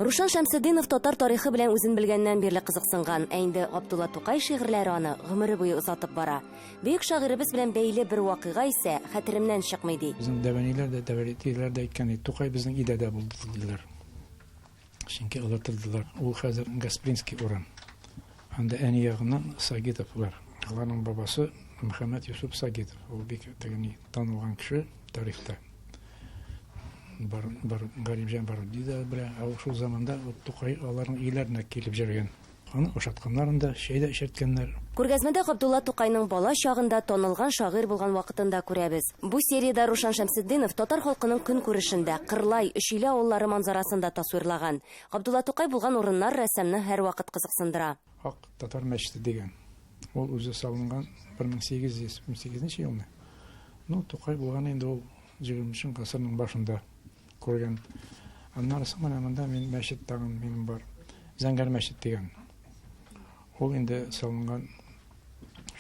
Рушан Шәмсетдинов татар тарихы белән үзен белгәннән бирле кызыксынган, ә инде Габдулла Тукай шигырьләре аны гомере буе озатып бара. Бөек шагыйребез белән бәйле бер вакыйга исә хәтеремнән чыкмый, ди. Безнең дәвәниләр дә, дәвәлитиләр дә әйткән иде, Тукай безнең өйдә дә булды, диделәр. Чөнки олыртылдылар. Ул хәзер Гаспринский урам. Анда әни ягыннан Сагитовлар. Аларның бабасы Мөхәммәт Юсуп Сагитов. Ул бик теге танылган кеше тарихта. Бар, бар, Галимҗан Баруди да белә. Ә ул шул заманда Тукай аларның өйләренә килеп йөргән. Аны ошатканнар анда, чәй дә эчерткәннәр. Күргәзмәдә Габдулла Тукайның бала чагында, танылган шагыйрь булган вакытын да күрәбез. Бу сериядә Рушан Шәмсетдинов татар халкының көнкүрешен дә, Кырлай, Өчиле авыллары манзарасын да тасвирлаган. Габдулла Тукай булган урыннар рәссамны һәрвакыт кызыксындыра. Ак татар мәчете дигән. Ул үзе салынган 1818 нче елны. Ну, Тукай булган инде ул җигерменче гасырның башында. Күргән. Аннары соң менә монда мин мәчет тагын минем бар. Зәңгәр мәчет дигән. Ул инде салынган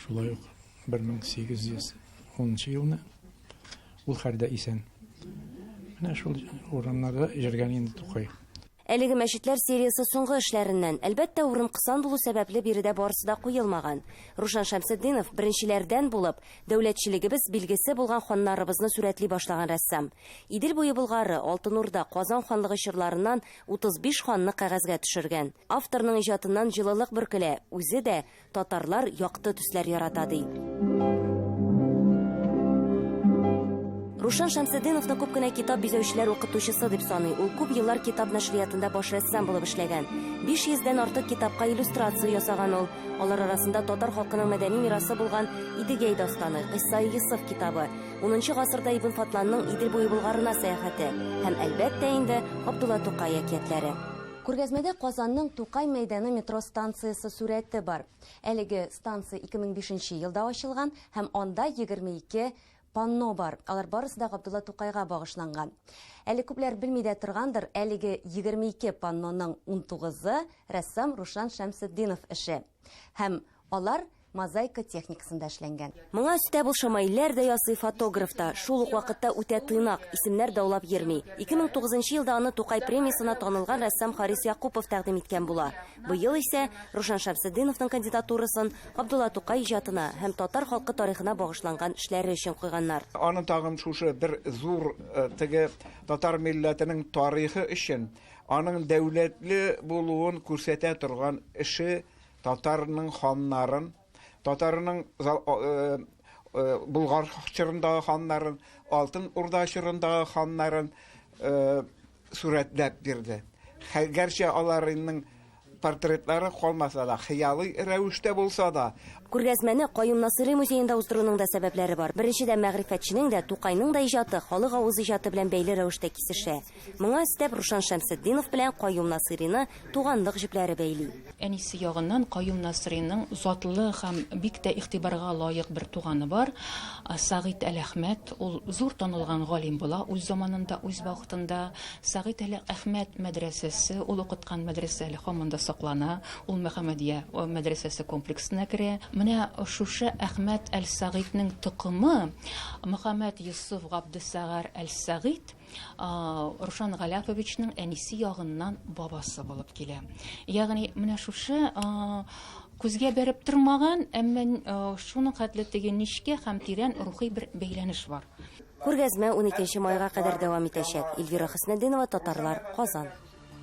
шулай ук 1810 елны. Ул хәлдә исән. Менә шул урыннарда йөргән инде Тукай. Әлеге мәчетләр сериясе соңгы эшләреннән. Әлбәттә, урын кысан булу сәбәпле биредә барысы да куелмаган. Рушан Шәмсетдинов, беренчеләрдән булып, дәүләтчелегебез билгесе булган ханнарыбызны сурәтли башлаган рәссам. Идел буе Болгары, Алтын Урда, Казан ханлыгы чорларыннан 35 ханны кәгазьгә төшергән. Авторның иҗатыннан җылылык бөркелә, үзе дә, Татарлар якты төсләр ярата, ди. Рушан Шәмсетдиновны күп кенә китап бизәүчеләр укытучысы дип саный. Ул күп еллар китап нәшриятында баш рәссам булып эшләгән. 500 дән артык китапка иллюстрация ясаган ул. Алар арасында татар халкының мәдәни мирасы булган Идегәй дастаны, Кыйссаи Йосыф китабы, 10 гасырда Ибн Фатланның Идел буе Болгарына сәяхәте һәм, әлбәттә инде, Габдулла Тукай әкиятләре. Күргәзмәдә Казанның Тукай мәйданы метро станциясе сурәте бар. Әлеге станция 2005 нче елда ачылган һәм анда 22 панно бар. Алар барысы да Габдулла Тукайга багышланган. Әле күпләр белми дә торгандыр, әлеге 22 панноның 19-ы рәссам Рушан Шәмсетдинов эше. Һәм алар мозаика техникасында эшләнгән. Моңа өстәп ул шамаилләр дә ясый, фотограф та. Шул ук вакытта үтә тыйнак, исемнәр даулап йөрми. 2009 нчы елда аны Тукай премиясенә танылган рәссам Харис Якупов тәкъдим иткән була. Быел исә Рушан Шәмсетдиновның кандидатурасын Габдулла Тукай иҗатына һәм татар халкы тарихына багышланган эшләре өчен куйганнар. Аны тагын шушы бер зур теге татар милләтенең тарихы өчен, аның дәүләтле булуын күрсәтә торган эше Татарның ханнарын, татарның Болгар чорындагы ханнарын, Алтын Урда чорындагы ханнарын сурәтләп бирде. Гәрчә аларның портретлары калмаса да, хыялый рәвештә булса да. Күргәзмәне Каюм Насыйри музеенда уздыруның да сәбәпләре бар. Беренчедән, мәгърифәтченең дә, Тукайның да иҗаты халык авыз иҗаты белән бәйле рәвештә кисешә. Моңа өстәп, Рушан Шәмсетдинов белән Каюм Насыйрины туганлык җепләре бәйли. Әнисе ягыннан Каюм Насыйриның затлы һәм бик тә игътибарга лаек бер туганы бар, Сәгыйть Әләхмәт. Ул зур танылган галим була үз заманында, үз вакытында. Сәгыйть Әләхмәт мәдрәсәсе, ул укыткан мәдрәсә әле һаман да саклана, ул Мөхәммәдия мәдрәсәсе комплексына керә. Менә шушы Әхмәт әл-Сәгыйтьнең токымы Мөхәммәт Йосыф Габдесәгар әл-Сәгыйть, Рушан Галяфовичның әнисе ягыннан бабасы булып килә. Ягъни менә шушы күзгә бәреп тормаган, әмма шуның хәтле теге нечкә һәм тирән рухи бер бәйләнеш бар. Күргәзмә 12 майга кадәр дәвам итәчәк. Эльвира Хөснетдинова, Татарлар, Казан.